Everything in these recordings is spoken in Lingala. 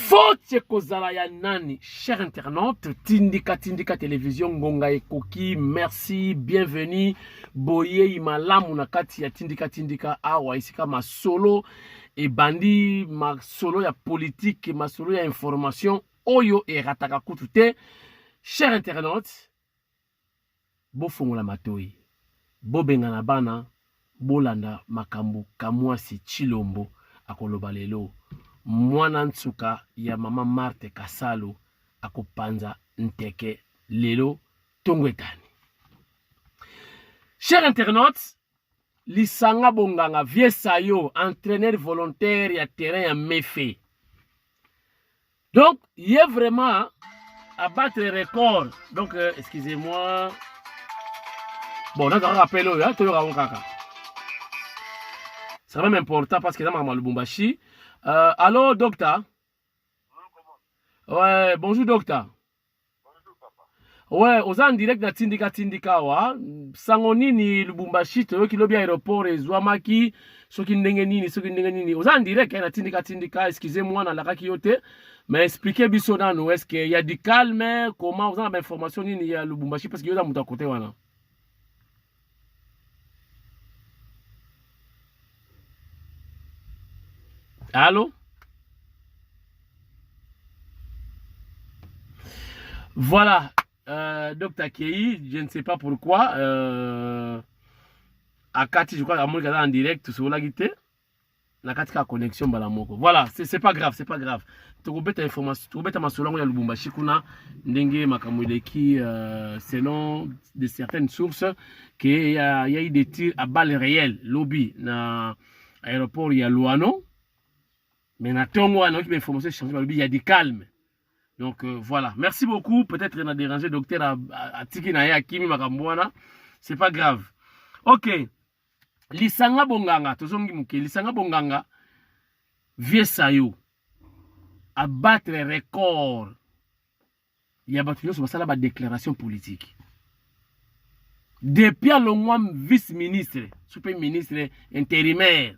Faute ekozala ya nani? Cher internaute, tindika tindika television ngonga ekoki. Merci, bienvenue. Boyei malamu na kati ya tindika tindika awa esika masolo ebandi, masolo ya politique, masolo ya information oyo erataka kutu te. Cher internaute, Bofongola matoyi, bobengana bana, bolanda makambo Kamwasi Tshilombo akoloba lelo. Mwana nsuka ya mama Marthe Kasalu akopanza nteke lelo tongo etani. Chers internautes, lisanga bonganga vieux Sayo, entraîneur volontaire ya terrain ya Mefe. Donc, il est vraiment à battre record. Donc, euh, excusez-moi. Bon, on a rappelé, hein, tout le kaka. C'est quand même important parce que dans ma Lubumbashi. Euh, allô, docteur? Ouais, bonjour, docteur. Ouais, oza en direct na tindika tindika awa. Sango nini Lubumbashi toyoki lobi aéroport ezwamaki soki ndenge nini soki ndenge nini. Oza en direct eh, na tindika tindika, excusez-moi nalakaki yo te. Mais expliquez biso nanu est-ce que y a du calme comment oza na ba information nini ya Lubumbashi parce que yo oza moto ya côté wana. Allô? Voilà, euh, Dr Kei, je ne sais pas pourquoi. Euh, akati, je crois, amoni kaza en direct, tosololaki te. Na kati ka connexion mbala moko. Voilà, c'est pas grave, c'est pas grave. Tokobeta information, tokobeta masolo yango ya Lubumbashi kuna ndenge makambo eleki euh, selon de certaines sources que y a, y a eu des tirs à balles réelles lobi na aéroport ya Luano. Mais na tongo wana oki ba information change balobi ya du calme. Donc euh, voilà, merci beaucoup. Peut-être na déranger docteur atiki na ye akimi makambo wana. C'est pas grave. OK. Lisanga bonganga tozongi moke. Lisanga bonganga vieux Sayo abattre record ya bato nyonso basala ba déclaration politique depuis alongwa vice ministre so mpe ministre intérimaire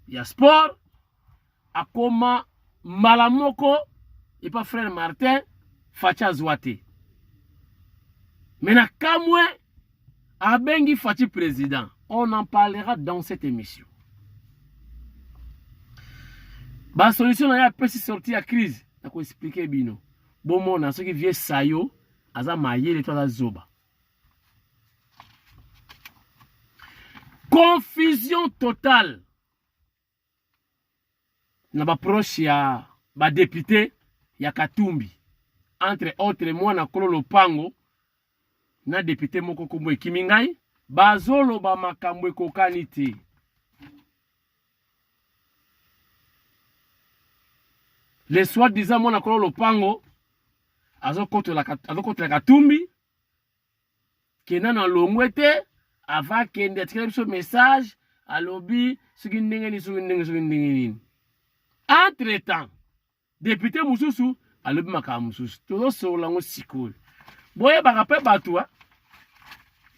ya sport akoma mbala moko epa frère Martin Fatshi azwa te me na kamwe abengi Fatshi président on en parlera dans cette émission ba solution na ye apesi sortie ya crise nako expliquer bino bomona soki vieux Sayo aza mayele to aza zoba confusion totale na ba proche ya ba député ya Katumbi entre autres mwana kolo lopango na député moko kombo ekimi ngai bazoloba makambo ekokani te le soit disant mwana kolo lopango azokotela Katumbi ke nanu alongwe te avant akende atikela biso message alobi soki ndenge nini soki ndenge soki ndenge nini entre temps depute mosusu alobi makambo mosusu tozosolola yango sikoyo boyebaka mpe bato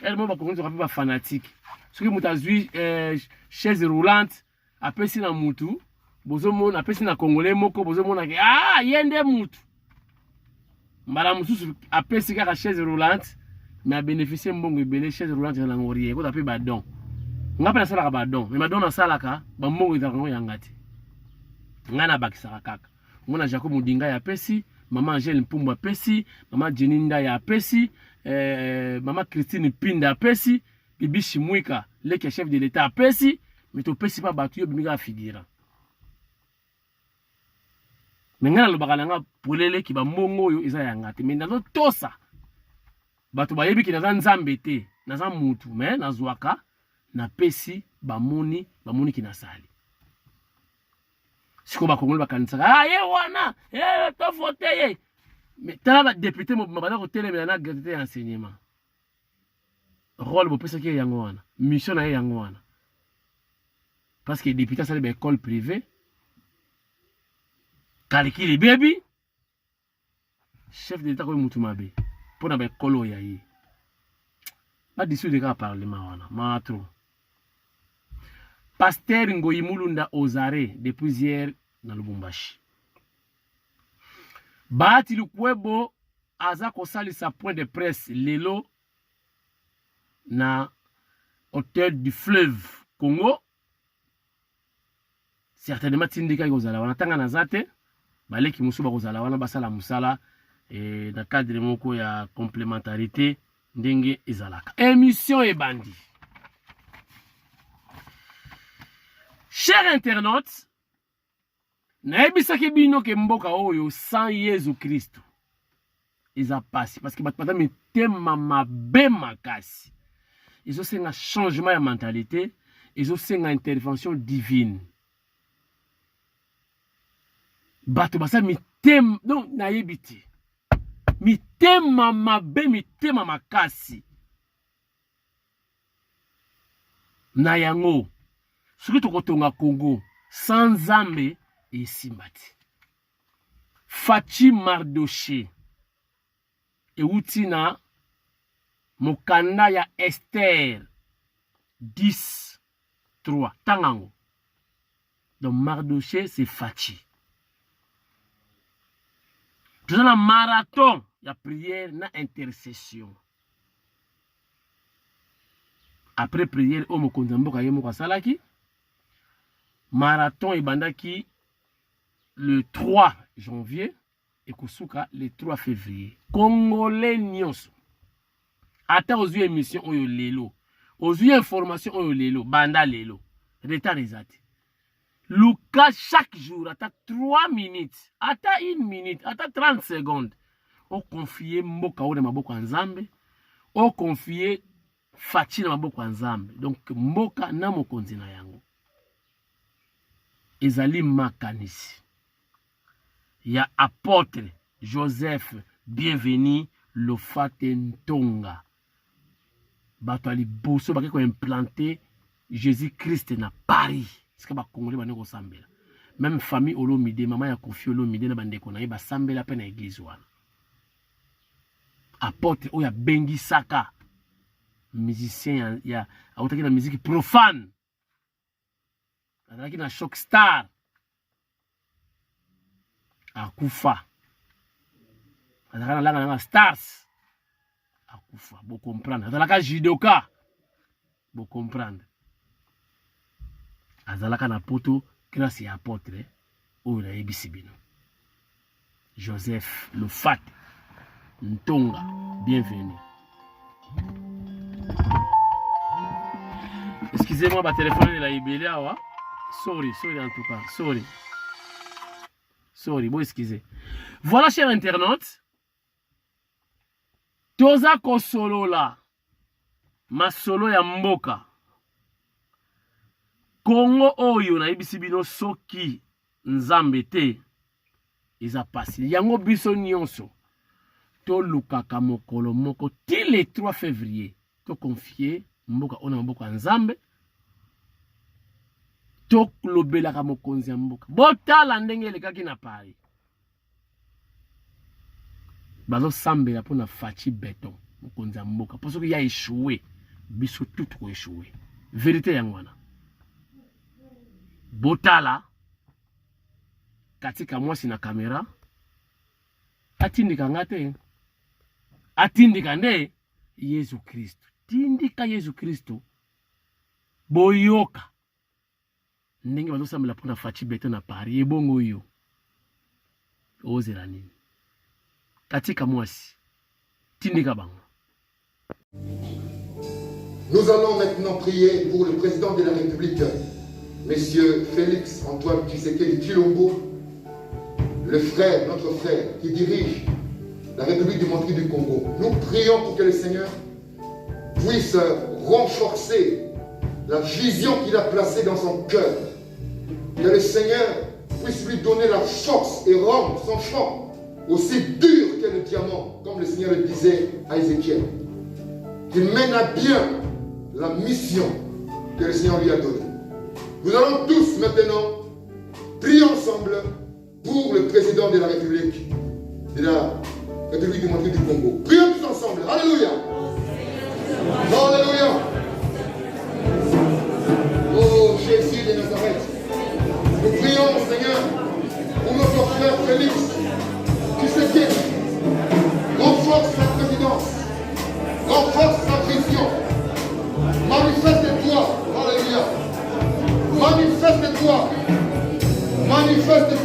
elmo bakongi mpe bafanatike soki moto azwi eh, chaise roulante apesi na mutu bozomona apesi na congolais moko bozomona ke ah ye nde mutu mbala mosusu apesi kaka chaise roulante mais abénéficie mbongo ebele chaise roulante ezala yango rien ekota mpe badon nga mpe nasalaka badon mais badon nasalaka bambongo ezalaka yango yanga te ngai nabakisaka kaka mona jacob mudinga ya apesi mama angele mpumbu apesi mama jenny ndaya apesi eh, mama christine mpinda apesi Bibi Shimwika leki ya chef de l'etat apesi mais topesi pa bato yo obimi kaka figurant me ngai nalobaka na nga polele ki bambongo oyo eza ya nga te me nazotosa bato bayebi ke naza nzambe te naza mutu me nazwaka napesi bamoni bamoni ki nasali sikoyo bakongoli bakanisaka ah, ye wana eh, tovote ye me tala badepute mobima baza kotelemela na gratuité ya enseignement role bopesaki ye yango wana mission na ye yango wana parce que député asali ba école privée calcul ebebi chef de l'état koyi mutu mabe mpo na ba école oyo ya ye badissoudre kaka parlement wana maa trop pasteur ngoyi mulunda ozare depuis hier na lubumbashi. Bahati Lukwebo aza kosalisa point de presse lelo na hotel du fleuve Congo. Certainement tindika ekozala wana tanga naza te, baleki mosusu bakozala wana basala mosala eh, na cadre moko ya complémentarité ndenge ezalaka. Émission ebandi. Cher internaute, nayebisaki bino ke mboka oyo sans Yesu Kristo eza pasi parce que bato baza mitema mabe makasi. Ezosenga changement ya mentalité, ezosenga intervention divine. Bato baza mitema donc nayebi te, mitema mabe, mitema makasi. Na yango soki tokotonga Congo sans Nzambe esimba te. Fatshi Mardoché euti na mokanda ya Esther 10 3 tanga yango. Donc Mardoché c'est Fatshi. Toza na marathon ya prière na intercession. Après prière oyo mokonzi ya mboka ye moko asalaki, marathon ebandaki le 3 janvier ekosuka le 3 février. Congolais nyonso, ata ozwi émission oyo lelo, ozwi information oyo lelo, banda lelo, retard eza te. Luka chaque jour ata 3 minutes, ata 1 minute, ata 30 secondes, okonfie mboka oyo na maboko ya Nzambe, okonfie Fatshi na maboko ya Nzambe. Donc mboka na mokonzi na yango ezali makanisi ya apôtre Joseph Bienvenu Lofate Ntonga. Bato ya liboso bake koimplante Jésus Christ na Paris, esika bakongole bande kosambela. Même famille Olomide, mama ya Koffi Olomide na bandeko na ye basambela mpe na église wana. Apôtre oyo abengisaka musicien ya, ya autaki na musique profane, azalaki na choc star, akufa, azalaka na langa nanga stars, akufa. Bo comprendre, azalaka judoka, bo comprendre, azalaka na poto grâce ya apôtre oyo nayebisi bino, Joseph Lofate Ntonga. Bienvenue. Excusez-moi, ba téléphone ela ebele awa. Sorry, sorry en tout cas, sorry. Sorry, bon excusez. Voilà, chers internautes, toza kosolola masolo ya mboka Kongo oyo nayebisi bino soki Nzambe te eza pasi. Yango biso nyonso tolukaka mokolo moko ti le 3 février tokonfie mboka oyo na maboko ya Nzambe. Tolobelaka mokonzi ya mboka. Botala ndenge elekaki na Paris, bazosambela mpo na Fatshi Beton, mokonzi ya mboka, mpo soki ya échoué biso tout tokoéchoué. Vérité yango wana. Botala katika mwasi na kamera, atindika nga te, atindika nde Yesu Kristo. Tindika Yesu Kristo, boyoka ndenge bazosambela mpo na Fatshi Beton na Paris. Ebongo yo ozela nini? Katika mwasi, tindika bango. Nous allons maintenant prier pour le président de la République, Monsieur Félix Antoine Tshisekedi Tshilombo, le frère, notre frère, qui dirige la République démocratique du Congo. Nous prions pour que le Seigneur puisse renforcer la vision qu'il a placée dans son cœur. Que le Seigneur puisse lui donner la force et rendre son front aussi dur que le diamant, comme le Seigneur le disait à Ézéchiel. Qu'il mène à bien la mission que le Seigneur lui a donnée. Nous allons tous maintenant prier ensemble pour le président de la République, de la République démocratique du Congo. Prions tous ensemble. Alléluia. Alléluia. Oh Jésus de Nazareth, nous prions, Seigneur, pour notre frère Félix Tshisekedi.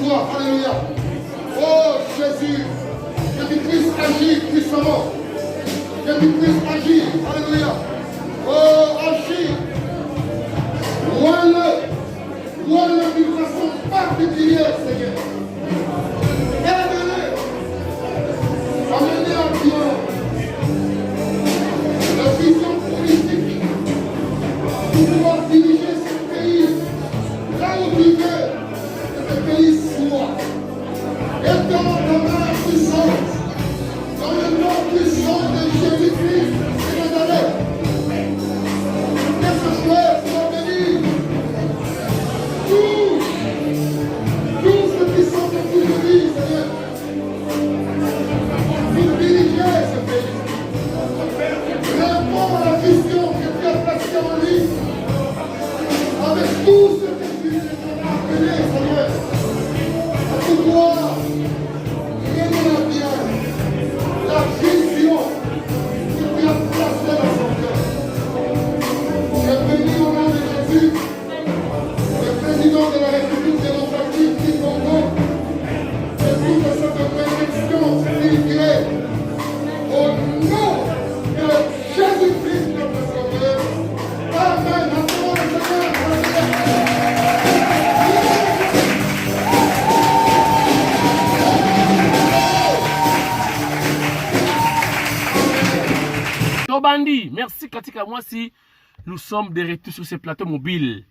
toi. Alléluia. Oh Jésus, que tu puisses agir puissamment. Que tu puisses agir. Alléluia. Oh, agir. Loin-le. Loin-le d'une façon particulière, Seigneur. Aide-le. Amenez à bien la vision politique pour pouvoir diriger ce pays là où tu veux que ce pays soit. Étends ta main puissante dans le nom puissant de Jésus-Christ de Nazareth. Que ce frère soit béni. Tous, tous ceux qui sont autour de lui, Seigneur, pour diriger ce pays. Réponds à la vision que tu as placée en lui. Avec tout ce que tu as appelé, Seigneur, à pouvoir mener à bien la vision que tu as placée dans son cœur. Je bénis au nom de Jésus le président de la République démocratique du Congo et toute cette bénédiction spirituelle au nom de Jésus-Christ notre Sauveur. Amen. Acclamons le Seigneur. Alléluia. Tobandi, merci Katika Mwasi. Nous sommes de retour sur ce plateau mobile.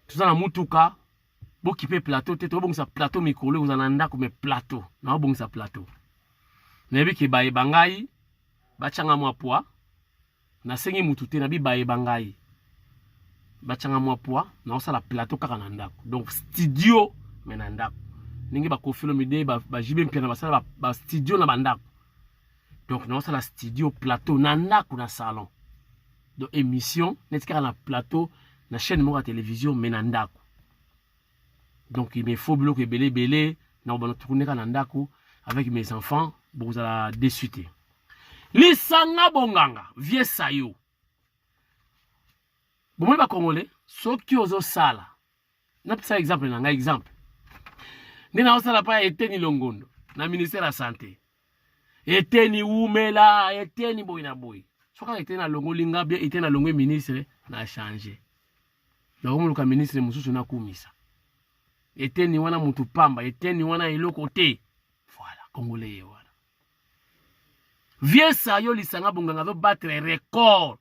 Toza na mutuka, bokipe plateau te, tobongisa plateau mikolo ekozala na ndako mais plateau, naobongisa plateau. Nayebi ke bayeba ngai, batianga mwa poids, nasengi mutu te, nabi bayeba ngai. Batianga mwa poids, naosala plateau kaka na ndako. Donc studio mais na ndako. Ndenge ba Koffi Olomide, ba JB Mpiana basala ba studio na bandako. Donc naosala studio plateau na ndako na salon. Donc émission neti kaka na plateau na chaîne moko ya télévision mais na ndako. Donc il me faut biloko ebele ebele na kobanda tourner kaka na ndako avec mes enfants, bokozala déçu te. Lisanga bonganga vieux sayo. Bomoni ba Congolais soki ozosala, napesa exemple na ngai, exemple nde naosala pa Eteni Longondo na ministère ya santé. Eteni wumela, Eteni boye na boye. Soki kaka Eteni alongoli nga bien, Eteni alongwe ministre na changer. Nakomoluka ministre mosusu nakumisa. Eteni wana mutu pamba, Eteni wana eloko te. Voilà, Congolais ye wana. Vieux Sayo Lisanga Bonganga azo battre record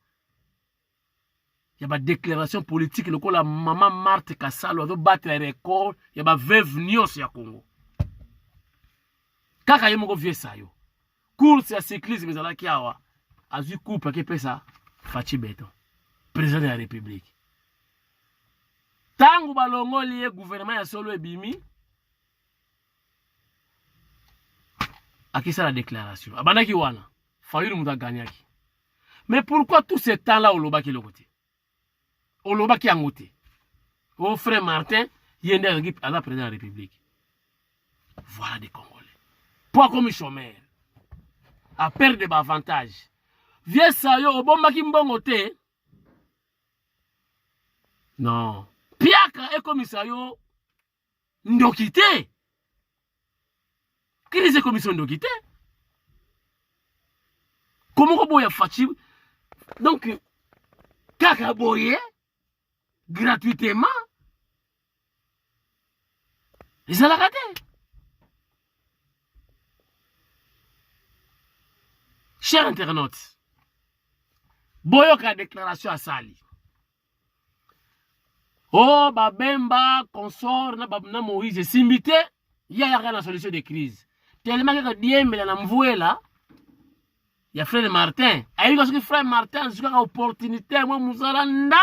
ya ba déclaration politique lokola mama Marthe Kasalo azo battre record ya ba veuve nyonso ya Congo. Kaka ye moko vieux Sayo. Course ya cyclisme ezalaki awa, azwi coupe akepesa Fatshi Beton, président de la République. Tangu balongoli ye gouvernement ya solo ebimi, akisala déclaration. Abandaki wana, Fayulu moto agagnaki. Mais pourquoi tout ce temps-là olobaki eloko te? Olobaki yango te. Oh frère Martin, ye nde azalaki aza président de la République. Voilà des Congolais. Po akomi chômeur. A perdre ba avantage. Vieux Sayo obombaki mbongo te. Non. Piaka ekomisa yo ndoki te. Crise ekomisa yo ndoki te. Comment koboya Fatshi? Donc kaka boye gratuitement ezalaka te. Cher internaute, boyoka déclaration asali. Oh babemba consort na, na Moïse esimbi te, ye ayaka na solution de crise. Tellement kaka diembela na mvuela ya frère Martin, ayebi soki frère Martin azwi kaka opportunité mwa mosala nda.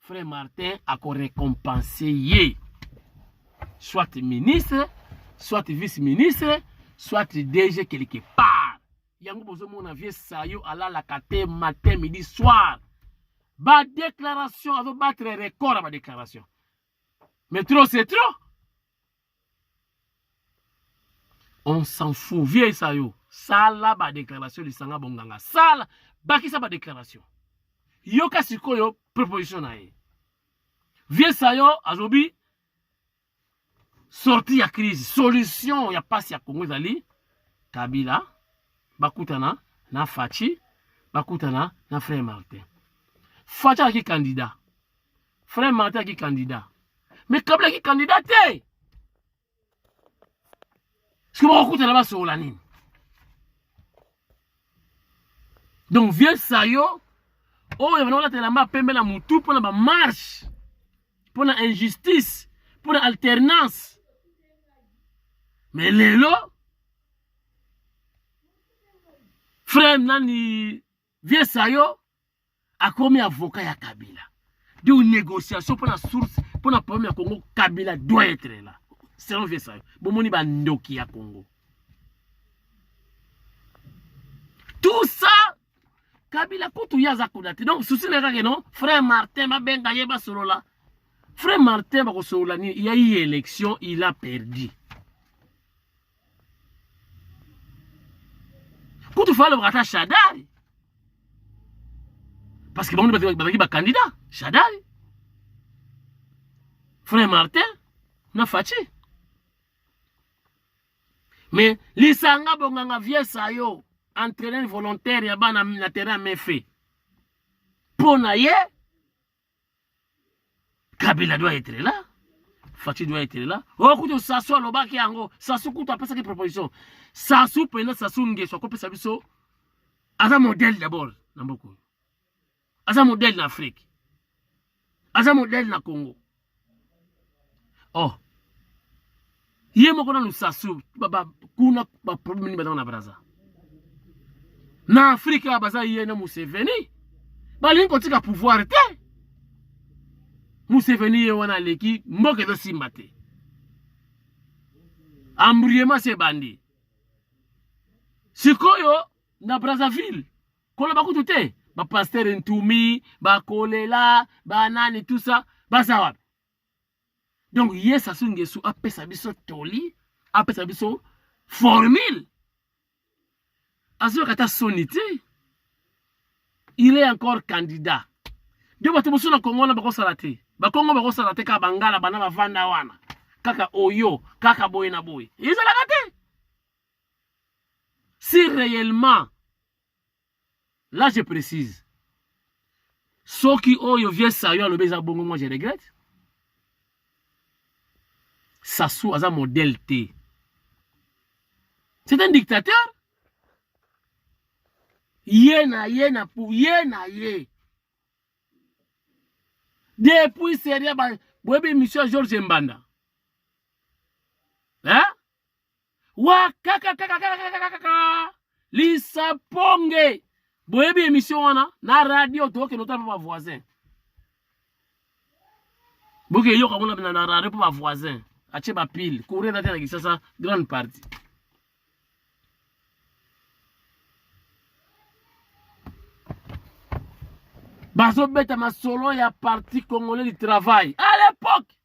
Frère Martin ako récompenser ye. Soit ministre, soit vice-ministre, soit DG quelque part. Yango bozomona vieux Sayo alalaka te matin, midi, soir. Ba déclaration, azo battre record ya ba déclaration. Mais trop c'est trop. On s'en fout. Vieux Sayo, sala ba déclaration lisanga bonganga. Sala, bakisa ba déclaration. Yoka sikoyo proposition na ye. Vieux Sayo azobi Sortie ya crise, solution ya pasi ya Congo ezali Kabila bakutana na Fatshi, bakutana na frère Martin. Fatshi azalaki candidat, frère Martin azalaki candidat, mais Kabila azalaki candidat te. Soki bakokutana basolola nini? Donc vieux Sayo oyo bana kolata elamba pembe na mutu mpo na bamarche, mpo na injustice, mpo na alternance, mais lelo frère nani vieux Sayo akomi avocat ya Kabila. Donc négociation mpo na source, mpo na problème ya Congo, Kabila doit être là selon vieux Sayo. Bomoni bandoki ya Congo, tout ça Kabila kutu ye aza kuna te. Donc souci na kaka non frère Martin babenga ye basolola. Frère Martin bakosolola nini? Il y a eu élection, il a perdu. Kutu fa alobaka ata Shadari, parce que bango bazalaki bacandidat, Shadari, frère Martin na Fatshi. Mais lisanga bonganga vieux Sayo, entraîneur volontaire ya bana na terrain mefe, mpo na ye Kabila doit être là, Fatshi doit être là. Oyo kutu Sassou alobaki yango, Sassou kutu apesaki proposition. Sassou mpenza, Sassou Nguesso akopesa biso, aza modèle d'abord na mboka oyo, aza modèle na Afrique, aza modèle na Congo. Oh, ye moko nanu Sassou kuna baproblème nini bazanga na Braza na Afrika? Baza ye na Museveni balingi kotika pouvoir te. Museveni ye wana aleki, mboka ezosimba te, embrouillement se ebandi sikoyo na Brazzaville. Koloba kutu te, bapasteur Ntumi bakolela banani, tout ça baza wapi? Donc ye Sassou Nguesso apesa biso toli, apesa biso formule, azoyoka ata soni te. Il est encore candidat. Donc bato mosusu na Kongo wana bakosala te, bakongo bakosala te, kaka bangala bana bavanda wana kaka oyo kaka boye na boye, ezalaka te. Si réellement, là je précise, soki oyo vieux Sayo alobi eza bongo, moi je regrette. Sassou aza modèle te, c'est un dictateur. Ye na ye na pu ye na ye depuis seria boyebi émission ya Georges Mbanda, hein? Wa kaka kaka kaka kaka kaka lisaponge, boyebi émission wana na radio, tokende otala mpo bavoisin boke yoka ngo na radio mpo bavoisin atie bapile courant eza te na Kinshasa grande partie. Bazobeta masolo ya Parti congolais du travail à l'époque,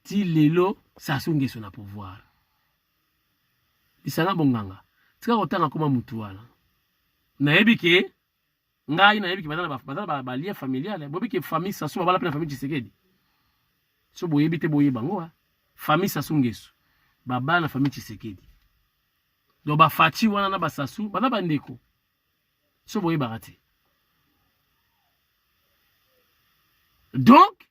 ti lelo Sassou Nguesso na pouvoir. Lisanga bonganga, tika kotanga koma mutu wana. Nayebi ke ngai nayebi ke baza na balien familial. Boyebi ke famille Sassou babala mpe na famille Tshisekedi? So boyebi te, boyeba ngo. Famille Sassou Nguesso babala na famille Tshisekedi. Donc bafaci wana na basassou baza bandeko, so boyebaka te. Donc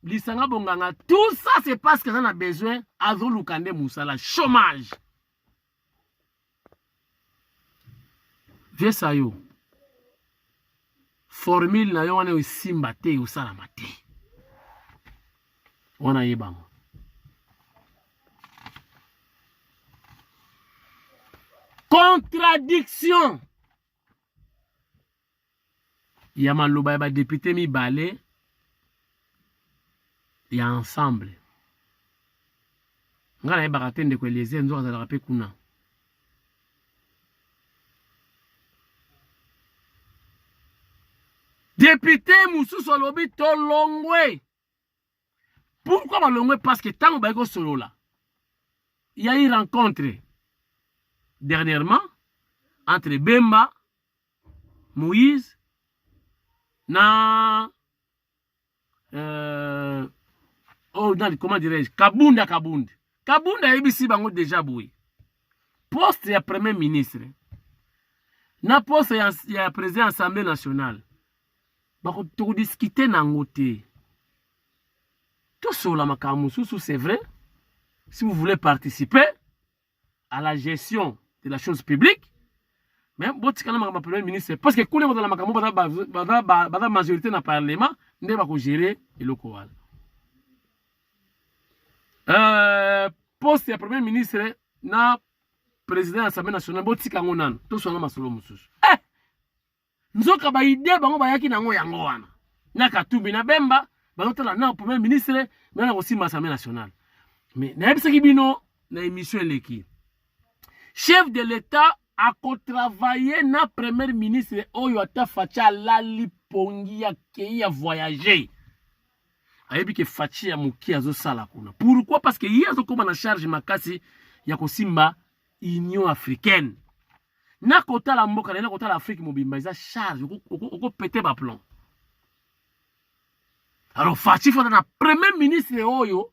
lisanga bonganga, tout ça c'est parce que aza na besoin, azoluka nde mosala, chômage. Vieux Sayo, formule na yo wana esimba te, osalama te wana, yebango. Contradiction ya maloba ya badepute mibale ya Ensemble. Ngai nayebaka te ndeko Eliezer nzoka azalaka mpe kuna. Député mosusu alobi tolongwe. Pourquoi balongwe? Parce que ntango bayi kosolola, il y a eu rencontre dernièrement entre Bemba, Moïse na oh, nani, comment dirais-je, Kabunda Kabund. Kabunda ayebisi bango deja boye. Poste ya premier ministre na poste ya, ya président assemblée nationale tokodiskute nango te. Tosolola makambo mosusu, c'est vrai. Si vous voulez participer à la gestion de la chose publique, mais botikala makambo ya premier ministre parce que kuna kozala makambo baza majorité na parlement nde bakogere eloko wana. Poste ya premier ministre na président ya assemblée nationale botika yango nano, toswana masolo mosusu. Nzoka baide bango bayaki nango yango wana na Katumbi na Bemba bazotala na premier ministre na kosimba assemblée nationale. Mais nayebisaki bino na émission eleki, chef de l'état akotravaille na premier ministre oyo ata Fatshi alali pongi akei ya voyager, ayebi ke Fatshi ya moke azosala kuna. Pourquoi? Parce que ye azokóma na charge makasi ya kosimba Union africaine na kotala mboka na ye na kotala Afrique mobimba, eza charge okopete baplan. Alors Fatshi faut na premier ministre oyo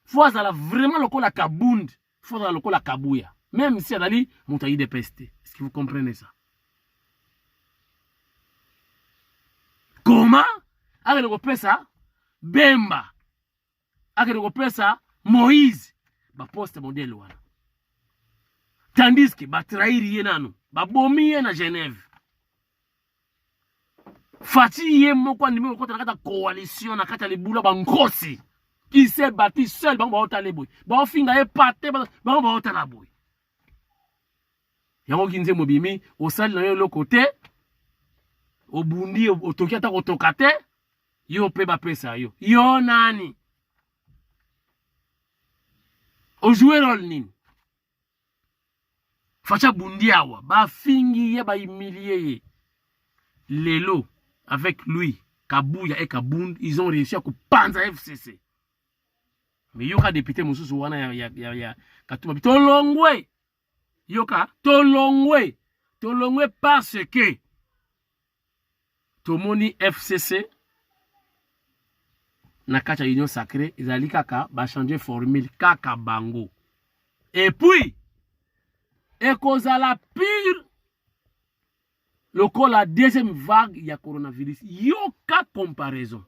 faut azala vraiment lokola Kabund, faut azala lokola Kabuya, même si azali moto ya UDPS te. Est-ce que vous comprenez ça? Comment akende kopesa Bemba, akende kopesa Moïse baposte modèle wana, tandis que batrahir ye nanu, babomi ye na Genève. Fatshi ye moko andimi kokota na kati ya coalition, na kati ya libula bankosi. Il s'est bâti seul, bango baotala boye, baofinga ye pate, bango baotala boye. Yango ki nzembo bimi, osali na yo eloko te, obundi otoki ata kotoka te, yo mpe bapesa yo. Yo nani? Ojoue rôle nini? Fatshi abundi awa, bafingi ye, bahumilie ye. Lelo avec lui, Kabuya et Kabund, ils ont réussi à kopanza FCC. Mais yoka député mosusu wana ya, ya, ya, ya Katumba, tolongwe. Yoka, tolongwe. Tolongwe parce que tomoni FCC na kati ya Union sacrée ezali kaka bachanger formule kaka bango. Et puis ekozala pire lokola deuxième vague ya coronavirus. Yoka comparaison.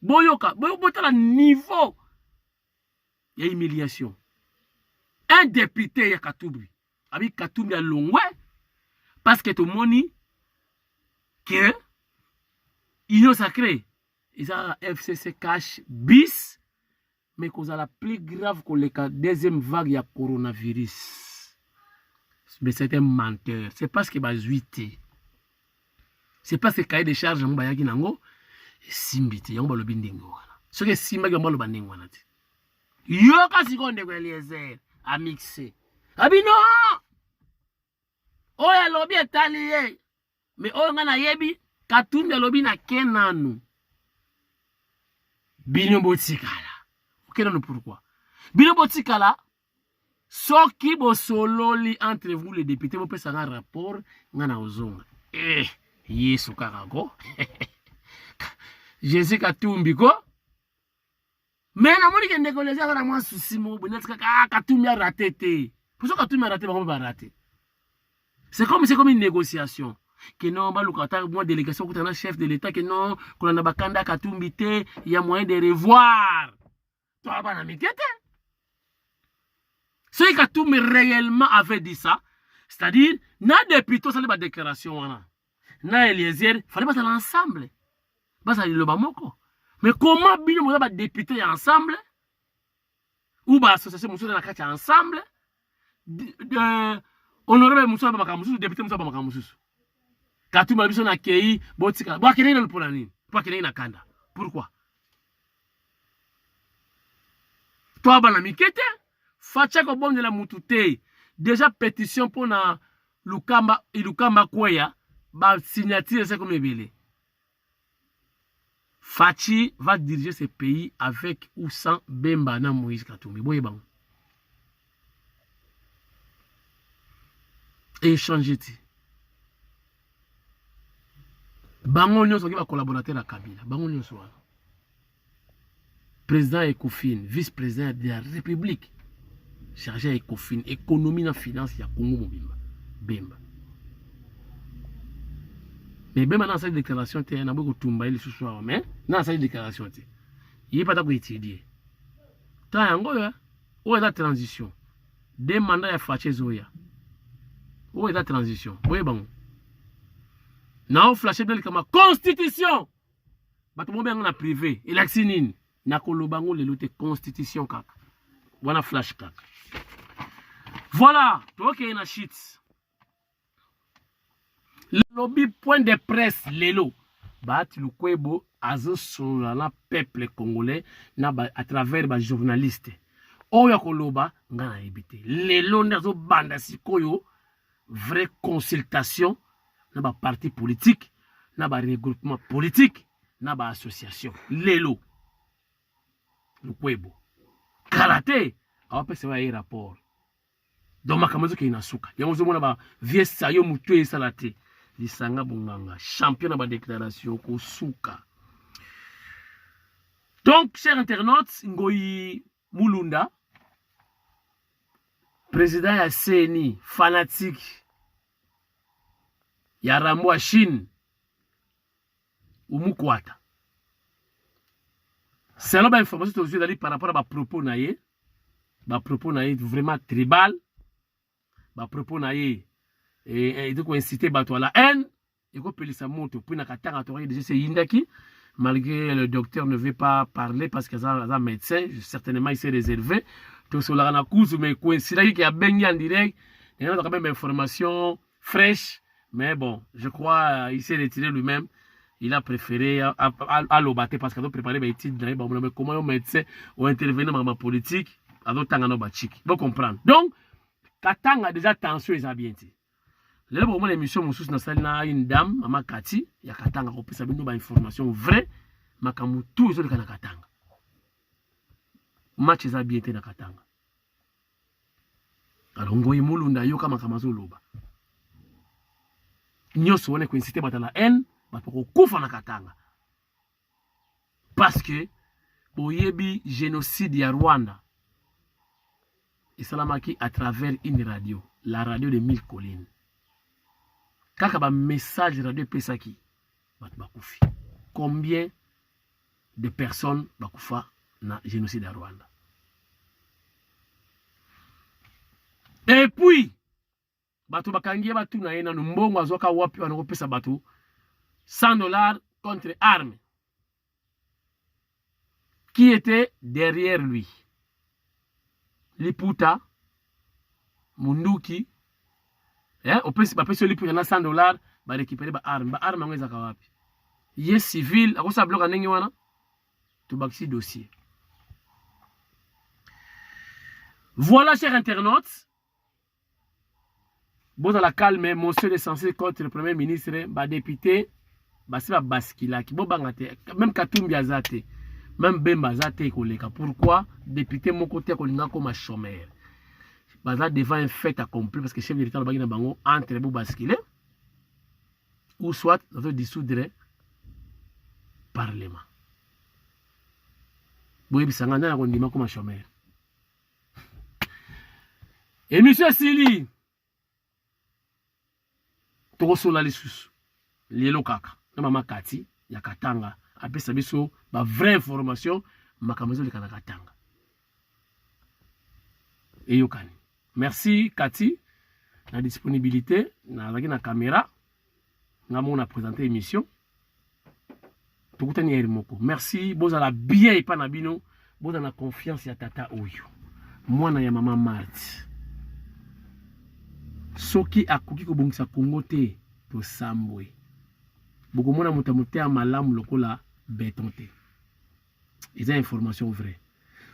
Boyoka, botala niveau ya humiliation. Un député ya Katumbi, abi Katumbi alongwe parce que tomoni que Union sacrée eza FCC cash bis, mais kozala plus grave koleka deuxième vague ya coronavirus. Mais c'est un menteur. C'est parce que bazwi te, c'est parce que cahier de charge yango bayaki nango esimbi te, yango balobi ndenge wana. Soki esimbaki, bango baloba ndenge wana te. Yoka sikoyo ndeko Eliezer amixe abi no oyo alobi etali ye, mais oyo ngai nayebi, Katumbi alobi na ke nanu, bino botikala. Oke nanu, pourquoi bino botikala? Soki bosololi entre vous les députés, bopesanga rapport, nga na ozonga. Eh, Yesu kaka ko Jésus Katumbi ko. Mais namoni ke ndeko Eliezer aza na mwa souci moko boye neti kaka ah, Katumbi arate te. Poso Katumbi arate, bango mpe barate. C'est comme une négociation que non, baluka ata mwa délégation okutana na chef de l'état, que non, kolanda bakanda Katumbi te, ya moyen de revoir. Toa bana mike te. Soki Katumbi réellement avait dit ça, c'est-à-dire na député osali badéclaration wana na Eliezer, fallait bazala ensemble, bazala liloba moko. Mais comment bino boza badéputé ya ensemble ou baassociation mosusu na kati ya ensemble, honorable mosusu aba makambo mosusu, député mosusu aba makambo mosusu? Katumbi biso na kei, botikala bo akendeki nanu mpona nini? Mpo akendeki na kanda. Pourquoi? To bana mike te. Fatshi kobondela mutu te. Déjà pétition mpona Lukamba Ilukamba kweya, basignature eza komi ebele. Fatshi va diriger ce pays avec ou sans Bemba na Moïse Katumbi. Boyebango échange te. Bango nyonso baki bacollaborateur ya Kabila, bango nyonso wana. Président Ecofin, vice-président de la République, chargé ya Ecofin, économie na finance ya Congo mobimba, Bemba. Mais Bemba na asali déclaration te, na boyi kotumba ye lisusu awa, mais na asali déclaration te. Ye pe ata koétudier. Temps yango oyo, oyo eza transition. Deux mandats ya Fatshi ezoya. Oyo eza transition. Boyeba ngo. Na o flasher bino likambo ya constitution. Bato bobe yango na privé. Elakisi nini? Nakoloba yango lelo te, constitution kaka. Wana flash kaka. Voilà, tokei na shit. Lobi point de presse lelo. Bahati Lukwebo azosolola na peuple congolais na ba, à travers ba journaliste. Oyo akoloba nga nayebi te. Lelo nde azobanda sikoyo vraie consultation na ba parti politique, na ba regroupement politique, na ba association. Lelo Lukwebo kala te awapesa ye rapport. Donc makambo ezokende na suka. Yango ozomona ba vieux sayo mutu esala te. Lisanga bonganga champion na ba déclaration kosuka. Donc chers internautes, Ngoyi Mulunda président ya CNI fanatique ya Rambo ya Chine umukwata. Selon ba information tozwi ezali par rapport à ba propos na ye, ba propos na ye vraiment tribal, ba propos na ye eza ko inciter bato à la haine, ekopelisa moto. Puis na Katanga tokaki déjà se yindaki, malgré le docteur ne veut pas parler parce que aza médecin, certainement il s'est réservé. Tosolaka na kuzu, mais coïncidaki ke abengi en direct, et on a quand même information fraîche, mais bon, je crois il s'est retiré lui-même. Il a préféré aloba te parce qu'il a préparé ba études na ye, ba mais comment un médecin ou intervenir dans ma politique, azotanga no bachiki. Bon comprendre. Donc Katanga déjà tension eza bien te. Lelo bokomona émission mosusu nasali na une dame, mama Kati ya Katanga, kopesa bino ba information vrai, makambo tout ezoleka na Katanga. Match eza bien te na Katanga. Alors Ngoyi Mulunda yoka makambo azoloba. Nyonso wana ekoincite bato na haine, bato bakokufa na Katanga. Parce que boyebi génocide ya Rwanda esalamaki à travers une radio, la radio de Mille Collines. Kaka ba message radio epesaki bato bakufi. Combien de personnes bakufa na génocide ya Rwanda? Et puis bato bakangi ye, batuna ye nanu mbongo azwaka wapi wana kopesa bato $100 contre arme. Qui était derrière lui? Liputa, Munduki, hein, opesi bapesi yo liputa na $100, ba récupérer ba arme. Ba arme yango ezaka wapi? Ye civil akosala biloko ya ndenge wana, tobakisi dossier. Voilà, chers internautes, bozala calme, motion de censure contre le premier ministre, ba député basi ba baskilaki, bobanga te, même Katumbi aza te, même Bemba aza te koleka. Pourquoi député moko te kolinga koma chômeur? Baza devant un fait accompli parce que chef de l'État alobaki na bango entre bo basculer ou soit nazo dissoudre parlement. Boyebisa nga nani akondima koma chômeur? Émission esili, tokosola lisusu lelo kaka na mama Kati ya Katanga, apesa biso ba vraie information makambo ezoleka na Katanga. Eyokani. Merci Kati na disponibilité, nazalaki na caméra nga moko na présenter émission, tokutani heure moko. Merci, bozala bien epa na bino, bozala na confiance ya tata oyo, mwana ya mama Marthe. Soki akoki kobongisa Congo te, tosambwe. Bokomona moto ya motema malamu lokola beton te. Eza information vraie.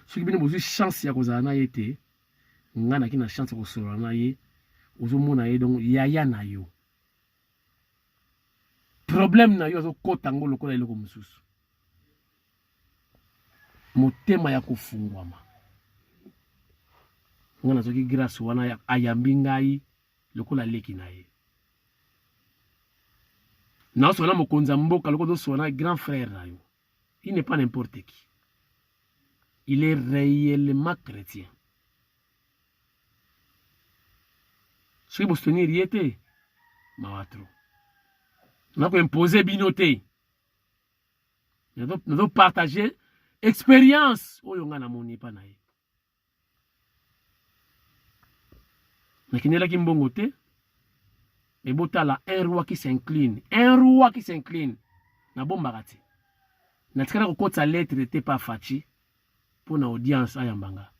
Soki bino bozwi chance ya kozala na ye te, nga naki na chance ya kosolola na ye, ozomona ye donc yaya na yo. Problème na yo azokota ngo lokola eloko mosusu. Motema ya kofungwama. Nga nazwaki grâce wana, ayambi ngai lokola leki na ye. Naoswana mokonzi ya mboka lokola ozoswana grand frère na yo. Il n'est pas n'importe qui. Il est réellement chrétien. Soki bosoutenir ye te, mawa trop. Nako imposer bino te. Nazo partager expérience oyo nga namoni epa na ye. Nakendelaki mbongo te. Mais botala un roi qui s'incline, un roi qui s'incline. Nabombaka te. Natikala kokotisa lettre te pa Fatshi mpo na audience ayamba nga.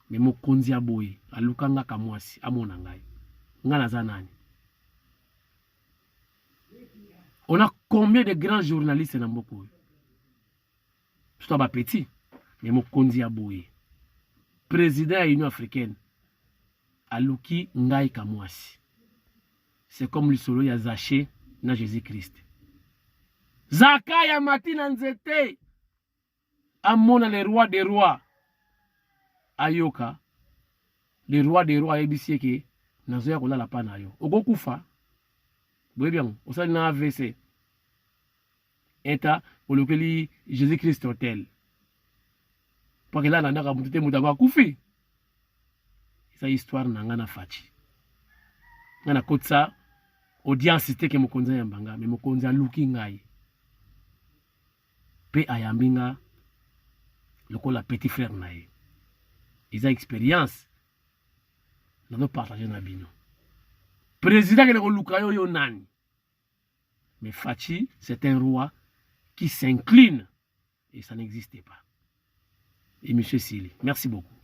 Mais mokonzi ya boye aluka nga kamwasi amona ngai. Nga naza nani? On a combien de grands journalistes na mboka oyo? Surtout ba petits. Mais mokonzi ya boye, président ya Union africaine aluki ngai kamwasi. C'est comme lisolo ya Zachée na Jésus-Christ. Zakaya mati na nzete amona le roi des rois, ayoka le roi des rois ayebisi ye ke nazoya kolala pa na yo, okokufa. Boyebi yango, osali na AVC eta olokeli Jésus Christ hotel po akela na ndako ya moto te, moto yango akufi. Eza histoire na nga na Fatshi. Nga nakotisa audience te ke mokonzi ayamba nga, mais mokonzi aluki ngai pe ayambi nga lokola petit frère na ye. Eza experience nazo partager na bino. Président akende koluka yo, yo nani? Mais Fatshi, c'est un roi qui s'incline et ça n'existe pas. Et monsieur Sili, merci beaucoup.